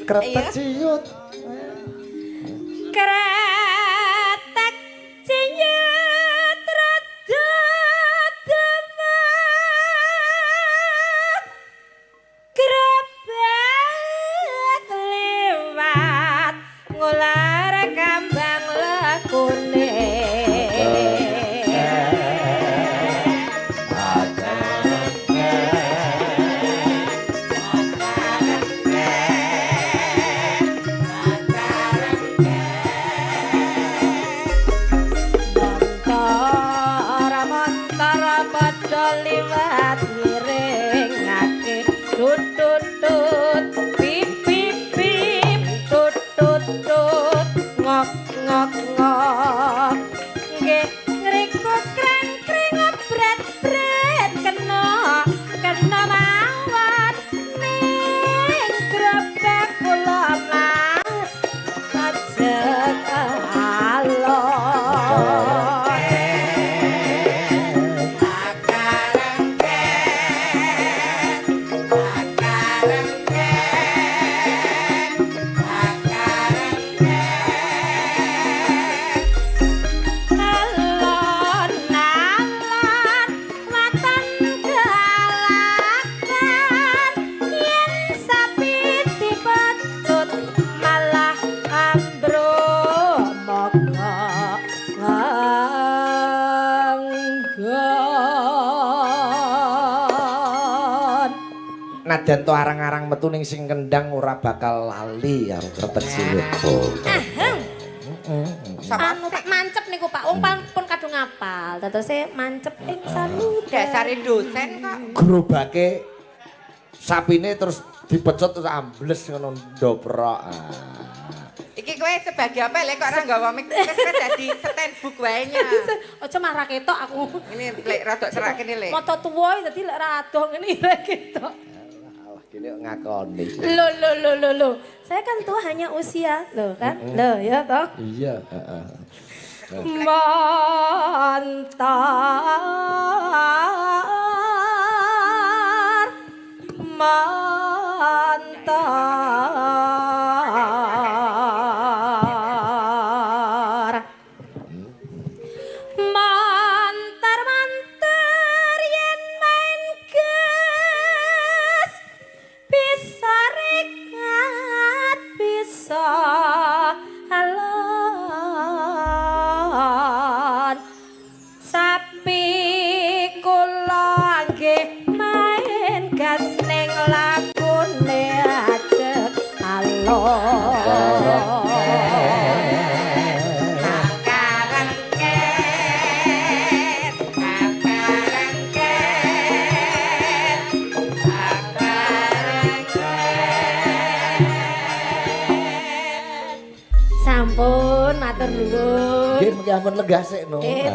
Kretek ciut. Kretek ciut rada dawa. Grebek lewat ngular kambang lekune. Montor montor padha liwat ngiringake tut tut tut pip pip pip tut tut tut ngok ngok ngok nggih ngriku kreng kreng bret bret kena kena mawon ning grobak kula Mas ajeg alon. Alon alon waton galakan yen sapi dipecut malah ambro moko nganggon. Najan to arang-arang metu ning sing kendang ora bakal lali karo kretek ciut. Anu Pak mancep niku Pak, wong pun kadung ngapal. Dadose mancep ing salu. Dasare dosen kok. Gerobake sapine terus dipecut terus ambles ngono ndoprok. Ah. Iki kowe sebagai apa lek kok ora nggawa mic wis kowe dadi stand book wae nya. Aja marah ketok aku. Ini lek rada serak kene lek. Mata tuwa dadi lek ra adoh ngene ora ketok. Alah gini kok ngakoni. Lho lho lho lho lho. Saya kan tua hanya usia, lho kan? Lho ya toh. Iya, heeh. Montor montor montor montor yen main gas bisa rekat bisa alon sapi kula nggih main gas ning lakune ajeg alon. Karengket, karengket, karengket. Sampun matur nuwun. Nggih, mengki ampun lenggah sik no. Eh,